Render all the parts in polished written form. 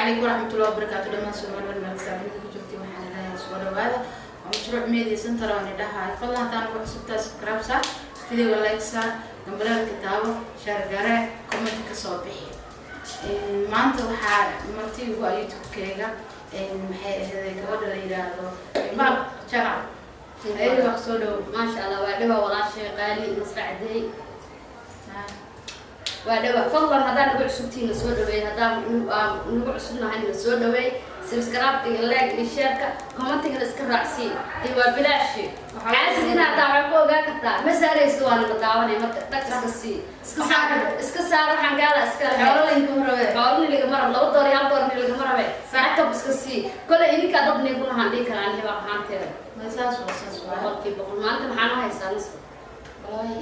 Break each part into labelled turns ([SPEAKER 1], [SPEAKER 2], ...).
[SPEAKER 1] Calaykum waraxmatullahi wabarakaatu. Dhammaan Soomaali meel kasta dunida ku joogtay, waxaan leeyahay soo dhawaada. Waa Mashruuc Media Center oo nidhaha. Fadlan haddaan ugu cusubtahay, subscribe saar videoga, like saar, gambaleelka taabo, share garee, comment ka soo bixi. Maanta waxaa marti ugu ah YouTube-keyga, maxay ahayd, gabadha la yidhaahdo Hibaaq Channel. Ayada wax soo dhow.
[SPEAKER 2] Maasha Allah, waa dhawa walaashay qaali Nasra Cadeey, waa dhawa. Fadlan haddaan nagu cusubtihiin soo dhaweey, haddaan nagu cusubnahayna soo dhaweey. Subscribe iyo like iyo shareka, commentigana iska raacsii. Dee waa bilaashi. Xaasid inaad taa waxaa ku ogaa kartaa, ma saarayso, waana la daawanay. Marka dhag iska sii.
[SPEAKER 1] Iska saar.
[SPEAKER 2] Iska saar, waxaan gaala iska lahayn.
[SPEAKER 1] Xoolo laydinka rabe.
[SPEAKER 2] Xoolani lagama rabo, 2 doollar iyo 1 doollar lagama rabe. Akab iska sii. Kole idinkaa dad nigunahaan dhihi karaan Hibaaq ahaanteeda.
[SPEAKER 1] Saas waa, saas waa.
[SPEAKER 2] 100%. Maanta maxaa noo haysaa, Nasra?
[SPEAKER 1] Wallaahi,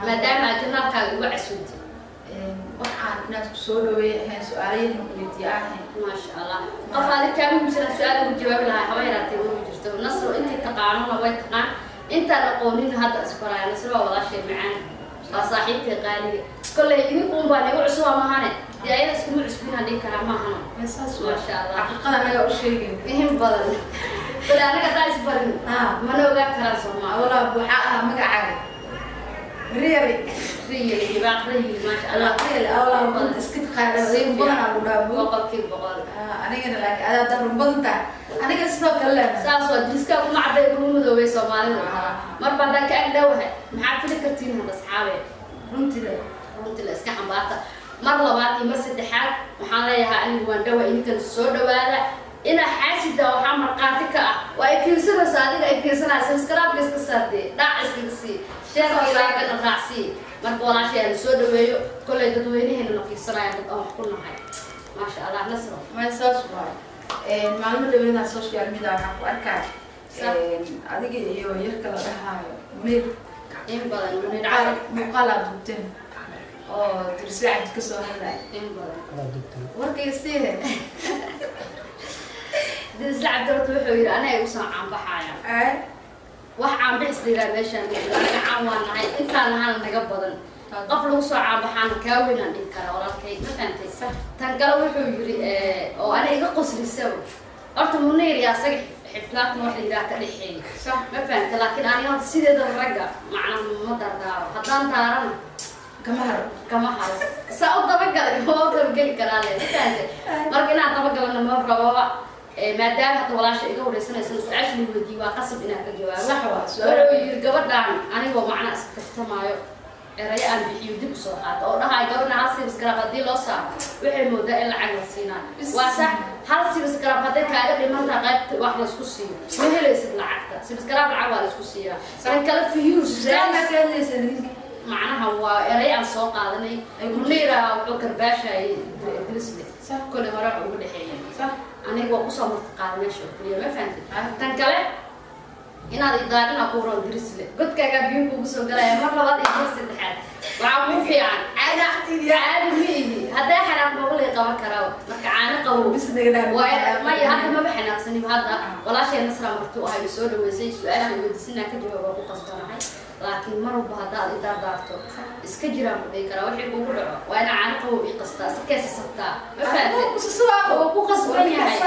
[SPEAKER 2] Maadaama aad channelkaaga igu casuuntay.
[SPEAKER 1] Waxaan inaad ku soo dhaweey ahayn, su-aalayadan ku weydiiye ahayn.
[SPEAKER 2] Maasha Allah, qof aadi kaa muhiimsana su-aal ugu jawaabi lahaa haba yaraatee ma jirto. Nasro intii taqaanona way taqaan, intaan aqoonin hadda isbaraya. Nasro waa walaashay macaan, waa saaxiibtay qaaliga. Kolley idinku un baa nigu cusuba mahane, dee ayada iskuma cusbinaan dhihi karaa maahano.
[SPEAKER 1] Saas waa.
[SPEAKER 2] Maasha Allah.
[SPEAKER 1] Xaqiiqada anaga u sheegin.
[SPEAKER 2] Muhim badan kole anaga haddaan isbarin mana ogaan karaan Soomaa.
[SPEAKER 1] Walaa waxaa ahaa magacaaga really.
[SPEAKER 2] Really, Hibaaq really, maasha Allah.
[SPEAKER 1] Really, walaa badan iska taqaana, run badan aan ku dhaabo.
[SPEAKER 2] 100%.
[SPEAKER 1] Anigana laakiin adaa run badan tahay, anigana sidoo kale leena.
[SPEAKER 2] Saas waa, diriska kuma cadday, kuma madoobay Soomaalida. Marba haddaan ka ag dhowahay, maxaad fili kartiin hadda, asxaabe?
[SPEAKER 1] Runtii le.
[SPEAKER 2] Runtii la iska xambaarta. Mar labaad iyo mar saddexaad waxaan leeyahay, anigu waan dhawa, idinkan soo dhawaada. Inaa xaasida waxaa markhaati ka ah waa ay fiirsanaysa, adiga ay fiirsanaysa. Subscribe iska saartee, dhac iskaga sii, share iyo like-na raacsii. Marka walaashay aan soo dhaweeyo. Kolley dadweynaheena na fiirsanaya, dad aan wax ku nahay. Maasha Allah, Nasro.
[SPEAKER 1] Ma saas waay. Maalmo dhaweeda social media waxaan ku arkaya adiga iyo yarka la dhahaayo Munir.
[SPEAKER 2] In badan, Munir.
[SPEAKER 1] Muuqaal
[SPEAKER 2] Cali.
[SPEAKER 1] Muuqaal aad dubteen oo Dirisle Cabdi ka soo hadlaya.
[SPEAKER 2] In badan.
[SPEAKER 1] Warkayga siihe.
[SPEAKER 2] Dirisle Cabdi horta wuxuu yidhi aniga igu soo caanbaxaya. Wax caanbixis la yidhaha meeshaan ma jiro. Anaga caan waa nahay, intaan nahana naga badan. Qof lagu soo caanbaxaana kaa weynaan dhihi karaa, walaalkay, ma fahantay? Tan kale wuxuu yidhi oo aniga iga qoslisaba, horta Munir iyo asaga xiflaadna wax la yidhaha ka dhexeeya. Ma fahantay? Laakiin aniga horta sideeda ragga macna ma dardaaro, haddaan daarana
[SPEAKER 1] Kama haro.
[SPEAKER 2] Kama haro. Saa u dabagalay, ma u dabageli karaa le, ma fahantay? Marka inaan dabagalana ma rababa. Maadaama hadda walaasha iga wareysanaysa, su-aasha la weydiiyey waa qasab inaan ka jawaabo.
[SPEAKER 1] Sax waa su-aal.
[SPEAKER 2] Wuxuu yidhi gabadhaan anigoo macna iska kastamaayo, erayo aan bixiyo dib usoo qaato oo dhahay gabadha hal subscribe haddii loo saaro waxay moodaa in lacag la siinaayo. Waa sax. Hal subscribe hadday kaaga dhimantaa qaybta wax laisku siiyo, ma helaysid lacagta. Subscribe lacag waa laisku siiyaa. Tan kale views.
[SPEAKER 1] Su-aal maa ka hadlaysa ninka?
[SPEAKER 2] Macnaha waa eray aan soo qaadanay. Munira wuxuu karbaashayay Dirisle. Kolay hore wax ugu dhexeeya. Aniga waa kusoo marti qaaday meesha oo keliya, ma fahantay? Tan kale inaad idaadhina ku ron Dirisle, godkaagaa biyo kugu soo galaya. Mar labaad iyo mar saddexaad waxaa kuu fiican caadi ma ihi. Hadday xanaaq noogu lay qaban karaa, marka caano qabow.
[SPEAKER 1] Bis naga dhaa.
[SPEAKER 2] Maya, hadda maba xanaaqsanin. Hadda walaashay Nasra marti u ahay, soo dhaweysay, su-aasha weydiisinaa ka jawaab waa ku qasbanahay. Laakiin mar walba haddaad idaardaarto, iska jiraan ku dhihi karaa. Wixii kugu dhaco waa inaa caano qabow ii qastaa, si keesa sabtaa, ma fahantay? Wuu ku qasban yahay.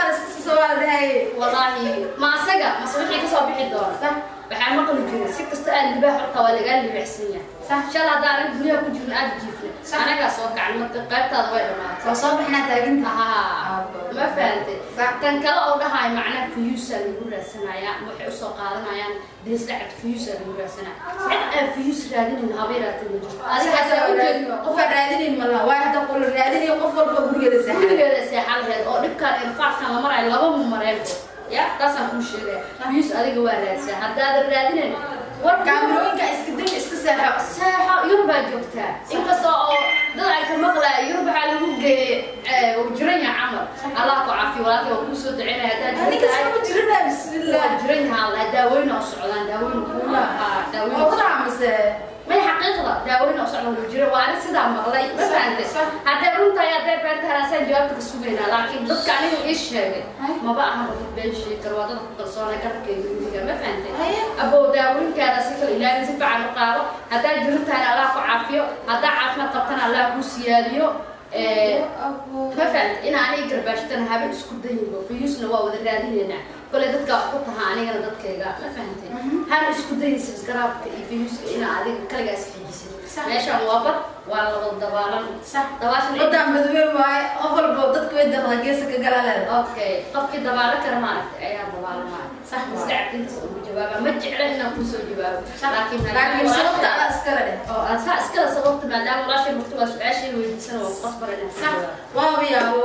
[SPEAKER 2] Wallaahi ma asaga mase wixii kasoo bixi doona waxaa maqli jiray, si kasta aad libaax u qabaa, lagaa libaaxsan yahay. Shal haddaan anaga guryaha ku jirna, aada jiifna, anagaa soo kacan. Marka qaybtaada way dhamaatay.
[SPEAKER 1] Waa soo baxnaa taaginta.
[SPEAKER 2] Haa, ma fahantay? Tan kale oo dhahayo macnaha views-a lagu raadsanayaa, waxay usoo qaadanayaan Dirisle Cabdi views-a lagu raadsanaya. Cid aan views raadinin haba yaraatee ma jirto. Adiga hasaa ujeed.
[SPEAKER 1] Qofaan raadinayn ma laha. Waayo, hadda qola raadinayo, qof walba gurigeeda seexan.
[SPEAKER 2] Gurigeeda seexan laheyd oo dhibkaan irfaadkan la marayo laba mareenbo ya. Taasaan kuu sheegaya, views adiga waa raadsaa. Haddaadan raadinayn war
[SPEAKER 1] Kaamirooyinka iska dami, iska seexo.
[SPEAKER 2] Seexo. Yurubaa joogtaa, inkasta oo dad ay ka maqlaaya Yurub waxaa lagu geeyey uu jiran yahay camal. Allah ku caafiyo walaalkay, waa kuu soo duceynaya haddaad jiran
[SPEAKER 1] Ninka
[SPEAKER 2] tahay.
[SPEAKER 1] sama jirana, bismillah.
[SPEAKER 2] Waa jiran yahay Allah, daaweyna u socdaan, daaweyna kuu daaweyna.
[SPEAKER 1] Oo ku dhaca mise?
[SPEAKER 2] May, xaqiiqda daaweyna u socdaan, wuu jira. Waa ani sidaa maqlay, ma fahantay? Haddee runtahay, haddee been tahay, asaan jawaabta ka sugaynaa. Laakiin dadka anigu ii sheegay maba aha dad been sheegi karo, waa dad ku kalsoona garabkayga midiga, ma fahantay? Abow, daawooyinkaada si kale ilaahay si fiican u qaado. Haddaad jiran tahayna Allah ku caafiyo, haddaa caafimaad qabtana Allah kuu siyaadiyo. Ma fahamta in aniga garbaashtana haba isku dayinbo. Views-na waa wada raadinaynaa kole, dadka wax ku taha, anigana dadkayga. Ma fahantay? Hana isku dayin subscribe-ka iyo views-ka inaa adiga kaligaa isxijisid. Meeshaan waa bad, waa la wada dabaalan. Dabaashan.
[SPEAKER 1] Wadaan badweyn waaye, qof walbo dadka way daqda geesa ka galaa leeda.
[SPEAKER 2] Okay, qofkii dabaalo kara maaragtay ayaa dabaalamaya.
[SPEAKER 1] Sax.
[SPEAKER 2] Isla cabdintaas ugu jawaaba. Ma jecla inaan kusoo jawaabo, laakiin
[SPEAKER 1] laakiin sababta adaa iskala dheh.
[SPEAKER 2] Oo aad saa iskala sababta, maadaama walaashay murto waa su-aashay weydiisana, waa ku qasban inaan ka
[SPEAKER 1] Sax.
[SPEAKER 2] jawaabo.
[SPEAKER 1] Waaba yaabo,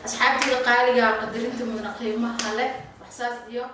[SPEAKER 1] asxaabtida qaaliga, qadarinta mudna, qiimaha leh, waxsaas iyo